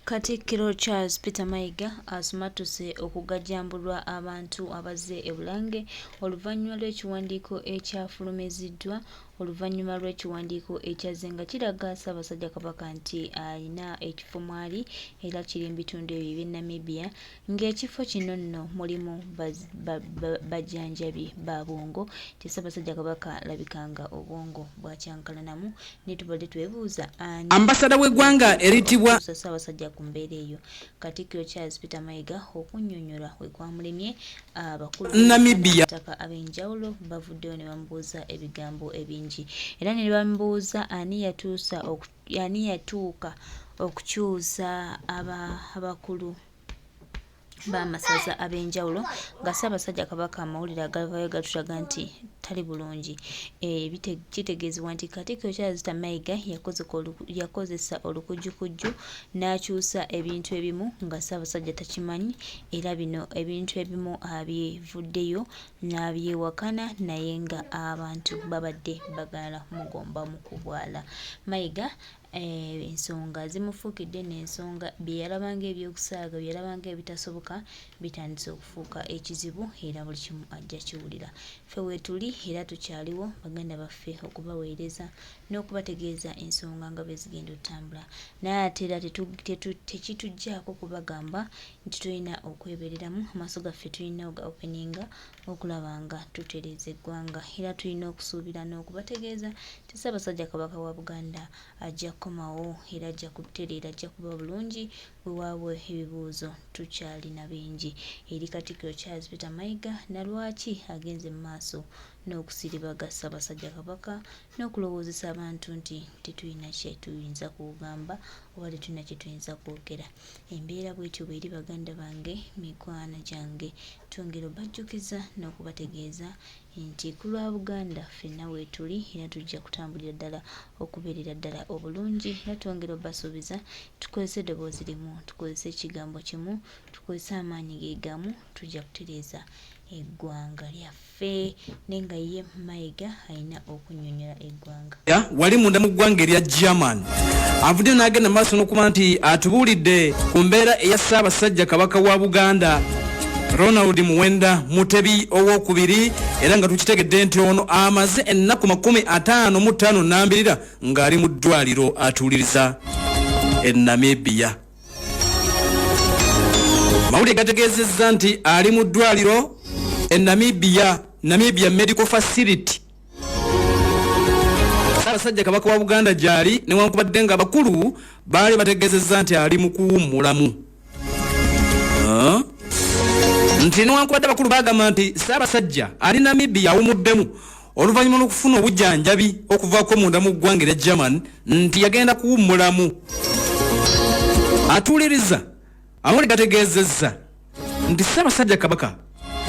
Katikkiro Charles Peter Mayiga asumattuse okugajambulwa abantu abazze e Bulange oluvannyuma lw'ekiwandiiko ekyafulumiziddwa oluvannyuma lw'ekiwandiiko ekyazze nga kiraga Ssaabasajja Kabaka nti alina ekifo mwali era kiri mu bitundu ebyo eby'e Namibia ng'ekifo kino nno mulimu bajjanjabi ba bwongo nti Ssaabasajja Kabaka alabika nga obwongo bwakyankalanamu naye tubadde twebuuza ani Ambasada w'eggwanga eriyitibwa okutuusa Ssaabasajja ku mbeera eyo. Katikkiro Charles Peter Mayiga okunnyonnyola we kwamulemye, abakulu Namibia. Abataka ab'enjawulo bavuddeyo ne bamubuuza ebigambo ebingi era ne bamubuuza ani yatuusa ani yatuuka okukyusa abakulu b'amasaza ab'enjawulo nga Ssaabasajja Kabaka amawulire agavaayo gatulaga nti tali bulungi. Eh, kitegeezebwa nti Katikkiro Charles Peter Mayiga yakozesa olukujjukujju n'akyusa ebintu ebimu nga Ssaabasajja takimanyi era bino ebintu ebimu abivuddeyo n'abyewakana naye nga abantu babadde bagala mugombamu ku bwala. Mayiga Ensonga zimufuukidde nno ensonga, bye yalaba ng'ebyokusaaga, bye yalaba ng'ebitasoboka bitandise okufuuka ekizibu era buli kimu ajja kiwulira. Ffe weetuli era tukyaliwo baganda baffe okubaweereza n'okubategeeza ensonga nga bwe zigenda otambula. Naye ate era tekituggyaako kubagamba nti tulina okwebeereramu, amaaso gaffe tulina oga openinga okulaba nga tutereeza eggwanga era tulina okusuubira n'okubategeeza nti Ssaabasajja Kabaka wa Buganda ajja kukomawo era ajja kutereera ajja kuba bulungi wewaabwe ebibuuzo tukyalina bingi eri Katikkiro Charles Peter Mayiga na lwaki agenze mu maaso n'okusiribaga Ssaabasajja Kabaka n'okulowoozesa abantu nti tetulina kye tuyinza kugamba oba tetulina kye tuyinza kwogera. Embeera bwetyo bweri baganda bange, mikwano gyange. Twongera obajjukiza n'okubategeeza nti ku lwa Buganda ffenna weetuli era tujja kutambulira ddala okubeerera ddala obulungi era twongera obasuubiza tukozese eddoboozi limu, tukozese ekigambo kimu, tukozese amaanyi ge gamu tujja kutereeza eggwanga lyaffe. Ffe naye nga ye Mayiga alina okunyonyola eggwanga. Wali munda mu ggwanga erya German avuddeyo n'agenda maaso n'okuba nti atubuulidde ku mbeera eya Ssaabasajja Kabaka wa Buganda Ronald Muwenda Mutebi owokubiri era nga tukitegedde nti ono amaze ennaku 55 nambirira ng'ali mu ddwaliro atuuliriza e Namibia. Mawulire gategeezezza nti ali mu ddwaliro e Namibia, Namibia Medical Facility. Ssaabasajja Kabaka wa Buganda gyali newankubadde nga abakulu baali bategeezezza nti ali mu kuwummulamu. Nti newankubadde abakulu bagamba nti Ssaabasajja ali Namibia awumuddemu oluvannyuma lw'okufuna obujjanjabi okuvaako munda mu ggwanga erya German nti yagenda kuwummulamu. Atuuliriza amawulire gategeezezza nti Ssaabasajja Kabaka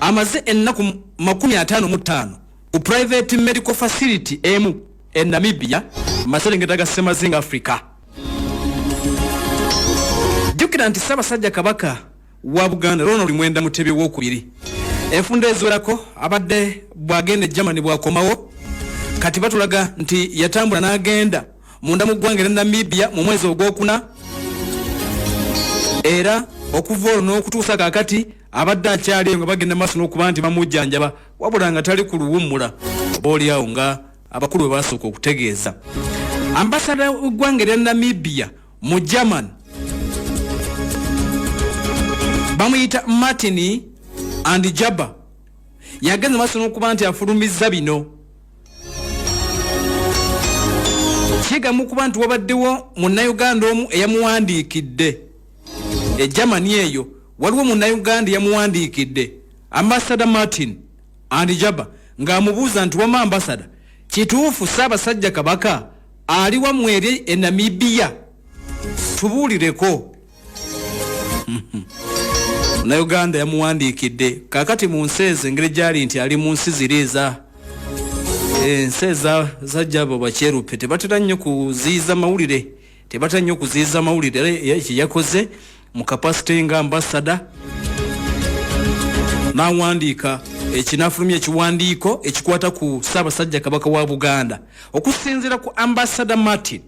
amaze ennaku 55 ku private medical facility emu e Namibia maserengeta ga Ssemazinga Africa. Jjukira nti Ssaabasajja Kabaka wa Buganda Ronald Mwenda Mutebi owokubiri enfunda eziwerako abadde bw'agenda e Germany bw'akomawo kati batulaga nti yatambula n'agenda munda mu ggwanga erya Namibia mu mwezi ogwokuna era okuva olwo n'okutuusa kaakati abadde akyali nga bagenda maaso n'okuba nti bamujjanjaba wabula nga tali ku luwummula oba oliawo nga abakulu bwe basooka okutegeeza. Ambasada w'eggwanga erya Namibia mu German bamuyita Martin and Jaba yagenze maaso n'okuba nti afulumizza bino kigamba okuba nti wabaddewo munnayuganda omu eyamuwandiikidde e Germany eyo waliwo munnayuganda eyamuwandiikidde ambasada Martin and Jaba ng'amubuuza nti wama ambasada kituufu Ssaabasajja Kabaka ali wamwe eri e Namibia tubuulireko. Munnayuganda yamuwandiikidde kakati mu nsi ezo engeri gyali nti ali mu nsi ziri eza ensi eza zajjabo bakyeruppe tebatera nnyo kuziyiza mawulire tebatera nnyo kuziyiza mawulire era kyeyakoze mu kapasite nga ambasada n'awandiika ekinafulumya ekiwandiiko ekikwata ku Ssaabasajja Kabaka wa Buganda okusinziira ku ambasada Martin.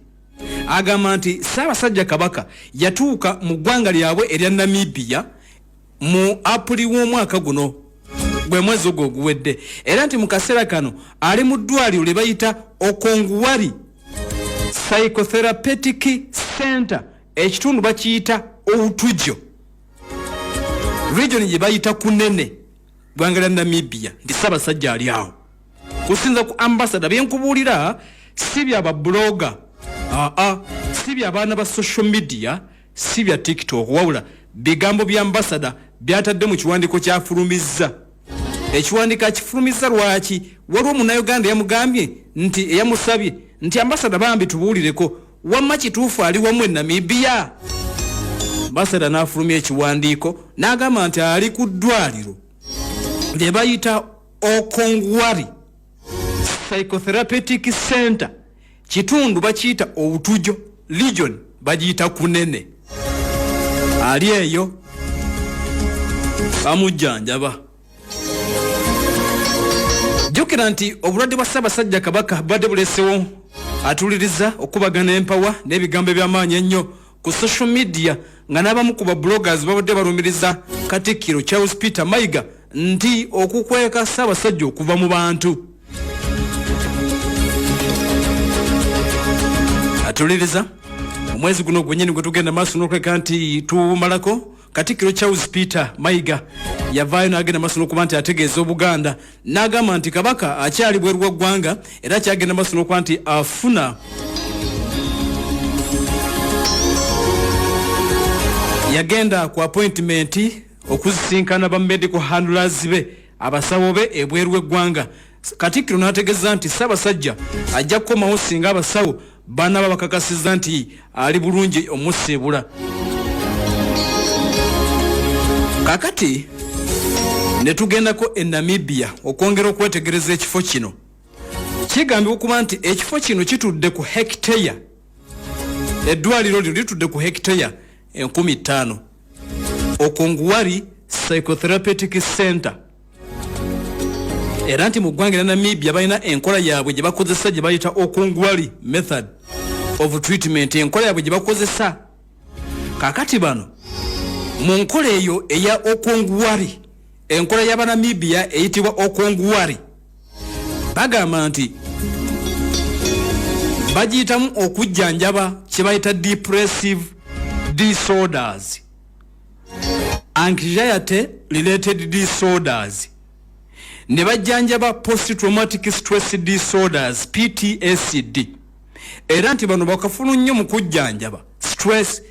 Agamba nti Ssaabasajja Kabaka yatuuka mu ggwanga lyabwe erya Namibia mu Apuli w'omwaka guno, gwe mwezi ogwo oguwedde, era nti mu kaseera kano ali mu ddwaliro lye bayita Okonguwari Psychotherapeutic Center, ekitundu bakiyita Outujo, region gye bayita Kunene, ggwanga lya Namibia, nti Ssaabasajja ali awo. Kusinza ku ambasada, byenkubuulira si bya babuloga, aa, si bya baana ba social media, si bya TikTok, wabula bigambo bya ambasada byatadde mu kiwandiiko kyafulumizza. Ekiwandiiko akifulumizza lwaki? Waliwo munnayuganda yamugambye nti, eyamusabye nti, ambasada bambi tubuulireko, wamma kituufu ali wamu e Namibia? Ambasada n'afulumya ekiwandiiko n'agamba nti ali ku ddwaliro lye bayita Okongwari Psychotherapeutic Center, kitundu bakiyita Obutujo, region bagiyita Kunene. Ali eyo bamujjanjaba. Jjukira nti obulwadde bwa Ssaabasajja Kabaka bubadde bulesewo atuuliriza okubagana empawa n'ebigambo eby'amaanyi ennyo ku social media, nga n'abamu ku babloggers babadde balumiriza Katikkiro Charles Peter Mayiga nti okukweka Ssaabasajja okuva mu bantu. Atuliriza, omwezi guno gwenyini gwe tugenda maaso n'okuleka nti tumalako, Katikkiro Charles Peter Mayiga yavaayo n'agenda maaso n'okuba nti ategeeza Obuganda, n'agamba nti Kabaka akyali bweru wa ggwanga era akyagenda maaso n'okuba nti afuna. Yagenda ku appointment okuzisinkana ba medical handlers be, abasawo be ebweru w'eggwanga. Katikkiro n'ategeeza nti Ssaabasajja ajja kukomawo singa abasawo banaba bakakasizza nti ali bulungi omusiibula. Kakati ne tugendako e Namibia okwongera okwetegereza ekifo kino. Kigambibwa okuba nti ekifo kino kitudde ku hekiteya, eddwaliro lino litudde ku hekiteya 5000, Okonguwari Psychotherapeutic Center, era nti mu ggwanga erya Namibia balina enkola yaabwe gye bakozesa gye bayita Okonguwari method of treatment, enkola yaabwe gye bakozesa. Kakati bano mu nkola eyo eya Okonguwari, enkola y'Abanamibia eyitibwa Okonguwari, bagamba nti bagiyitamu okujjanjaba kye bayita depressive disorders, anxiety related disorders, ne bajjanjaba post traumatic stress disorders, PTSD, era nti bano bakafulu nnyo mu kujjanjaba stress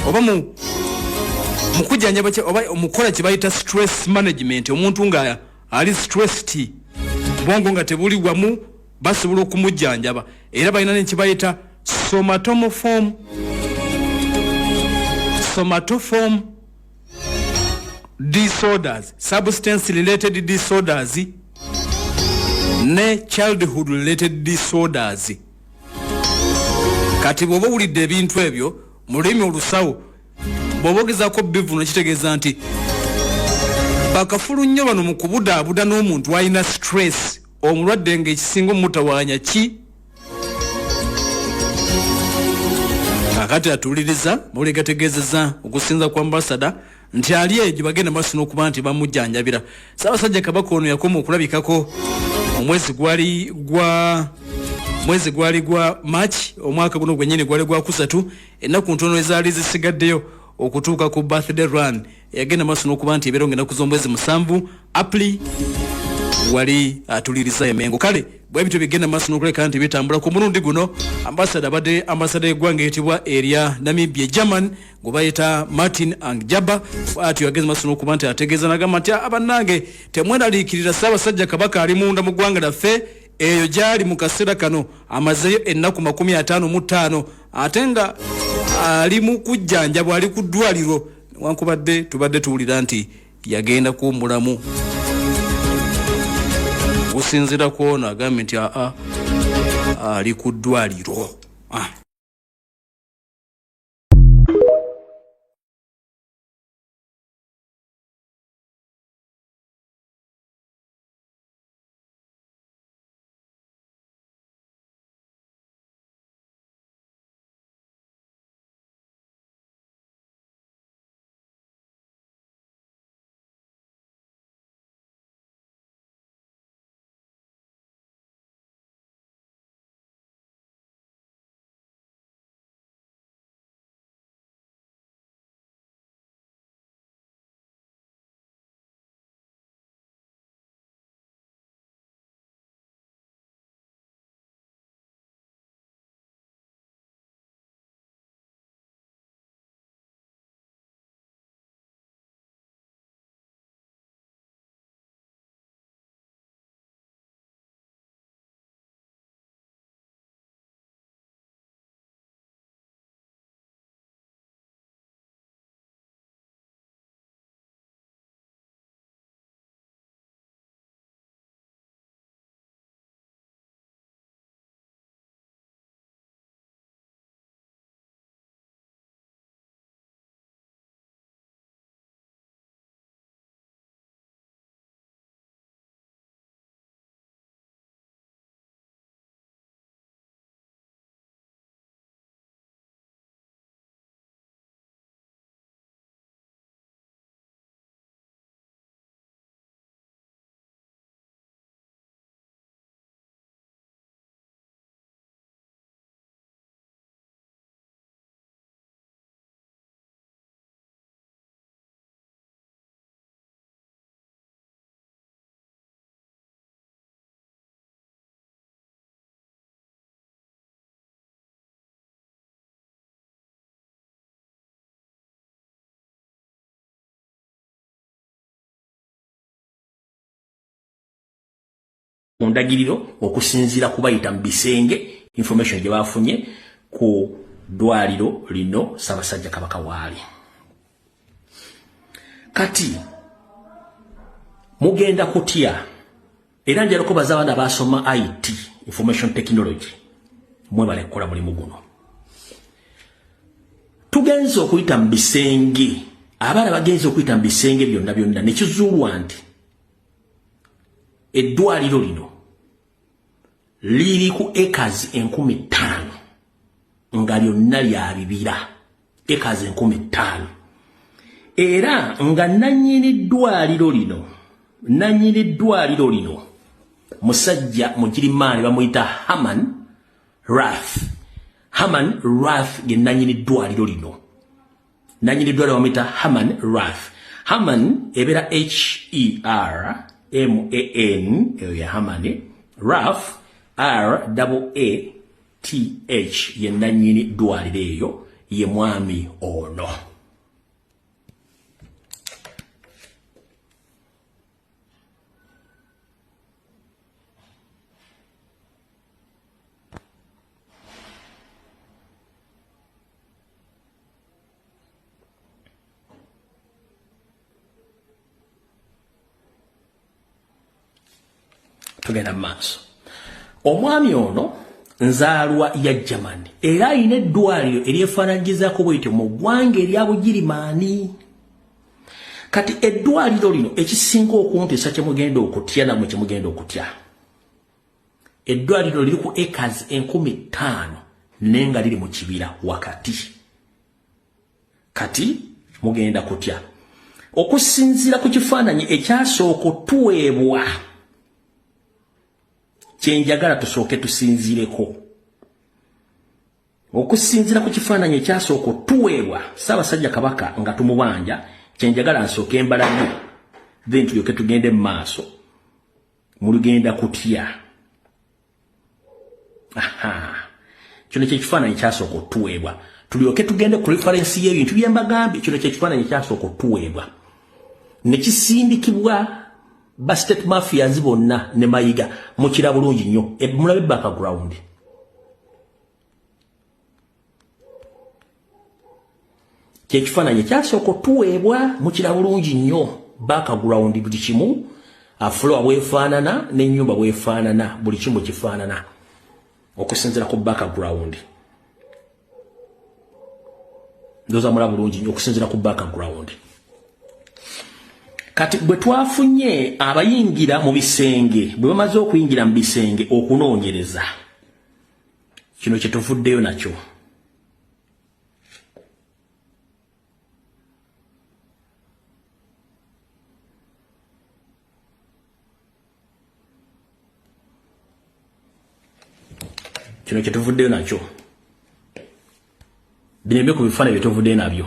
oba mu kujjanjaba oba mukola kye bayita stress management. Omuntu nga ali stressed, bwongo nga tebuli wamu, basobola okumujjanjaba. Era balina nekibayita somatoform disorders, substance related disorders ne childhood related disorders. Kati bw'oba owulidde ebintu ebyo mu lulimi olusawo, bw'oba ogezaako bivuno, kitegeeza nti bakafulu nnyo bano mu kubudaabuda n'omuntu alina stress, omulwadde ng'ekisinga omutawaanya ki. Kakati atuuliriza mawulire gategeezezza okusinza ku ambasada nti ali eyo gye bagenda maaso n'okuba nti bamujjanjabira. Ssaabasajja Kabaka ono yakoma okulabikako omwezi gwali gwa mwezi gwali gwa March omwaka guno gwennyini, gwali gwa kusatu, ennaku ntono ezaali zisigaddeyo okutuuka ku birthday run eyagenda maaso n'okuba nti ebeerawo ng'ennaku z'omwezi 7 April, wali atuliriza emengo. Kale bwe bityo bigenda maaso n'okuleka nti bitambula. Ku mulundi guno ambasada abadde ambasada y'eggwanga eyitibwa erya Namibia, German, gwe bayita Martin Angjaba. Bwatyo yagenda maaso n'okuba nti ategeeza n'agamba nti abannange temweraliikirira, Ssaabasajja Kabaka ali munda mu ggwanga lyaffe eyo gyali mu kaseera kano, amazeeyo ennaku 55 ate nga ali mu kujjanjabwa, ali ku ddwaliro, newankubadde tubadde tuwulira nti yagenda kuwummulamu. Okusinziira ku ono agambye nti aa, ali ku ddwaliro. Ah. Ndagiriro okusinziira ku bayita mu bisenge, information gye bafunye ku ddwaliro lino Ssaabasajja Kabaka waali. Kati mugenda kutya? Era njala okubaza abaana basoma IT, information technology, mwebale kukola mulimu guno. Tugenze okuyita mu bisenge, abaana bagenze okuyita mu bisenge byonna byonna, ne kizuulwa nti eddwaliro lino liri ku acres 5,000, nga lyonna lya bibira, acres 5,000. Era nga nannyini ddwaliro lino, nannyini ddwaliro lino musajja Mugirimaani bamuyita Herman Rath. Herman Rath ye nannyini ddwaliro lino. Nannyini ddwaliro bamuyita Herman Rath. Herman ebeera H E R M A N, eyo ya Herman. Rath, R A A T H, ye nannyini ddwaliro eyo, ye mwami ono. Tugenda mu maaso. Omwami ono nzaalwa ya Germany, era alina eddwaliro eryefaananyirizaako bwetyo mu ggwanga erya Bugirimaani. Kati eddwaliro lino ekisinga okuntiisa kye mugenda okutya, nammwe kye mugenda okutya, eddwaliro liri ku acres 5,000, naye nga liri mu kibira wakati. Kati mugenda kutya okusinziira ku kifaananyi ekyasooka otuweebwa, kyenjagala tusooke tusinziireko. Okusinziira ku kifaananyi ekyasooka otuweebwa Ssaabasajja Kabaka nga tumubanja, kyenjagala nsooke mbalage, then tulyoke tugende mu maaso. Mulugenda kutya. Aha, kino kyekifaananyi kyasooka otuweebwa, tulyoke tugende ku reference y'ebintu bye mbagambye. Kino kyekifaananyi kyasooka otuweebwa ne kisindikibwa ba state mafias bonna ne Mayiga. Mukira bulungi nnyo, mulabe background. Kyekifaananyi kyasooka otuweebwa, mukira bulungi nnyo background, buli kimu, floor bwefaanana n'ennyumba bwefaanana, buli kimu kifaanana okusinziira ku background. Ndowooza mulaba bulungi nnyo okusinziira ku background. Kati bwe twafunye abayingira mu bisenge, bwe bamaze okuyingira mu bisenge okunoonyereza, kino kye tuvuddeyo nakyo. Kino kye tuvuddeyo nakyo, bino ebyo ku bifaananyi bye tuvuddeyo nabyo.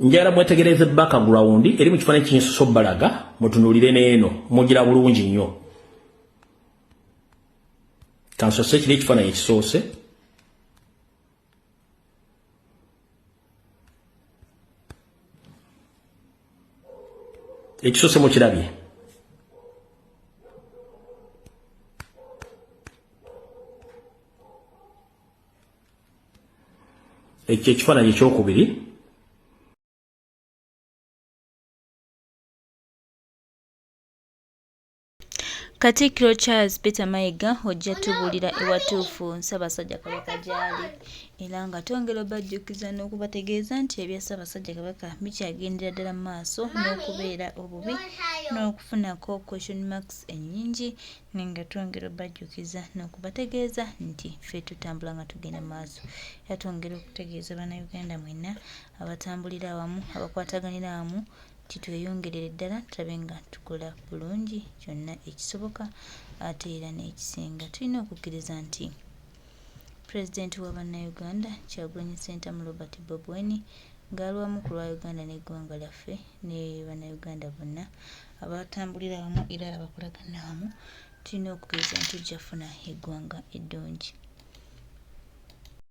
Njagala mwetegereze background eri mu kifaananyi kinsusa obbalaga, mutunuulire n'eno, mugira bulungi nnyo. Kansose kiri ekifaananyi ekisoose. Ekisoose mukirabye. Ekyo ekifaananyi ekyokubiri. Katikkiro Charles Peter Mayiga, ojja tubuulira ewatuufu Ssaabasajja Kabaka gy'ali, era nga twongera obajjukiza n'okubategeeza nti ebya Ssaabasajja Kabaka bikyagendera ddala mu maaso n'okubeera obubi n'okufunako question marks ennyingi, naye nga twongera obajjukiza n'okubategeeza nti ffe tutambula nga tugenda mu maaso. Era twongera okutegeeza Bannayuganda mwenna abatambulira awamu, abakwataganira awamu, nti tweyongerere ddala tulabe nga tukola bulungi kyonna ekisoboka ate era n'ekisinga. Tulina okukkiriza nti Pulezidenti wa Bannayuganda Kyagulanyi Ssentamu Robert Bobi Wine ng'alwamu ku lwa Uganda n'eggwanga lyaffe ne Bannayuganda bonna abatambulira awamu era abakolagana awamu, tulina okukkiriza nti tujja kufuna eggwanga eddungi.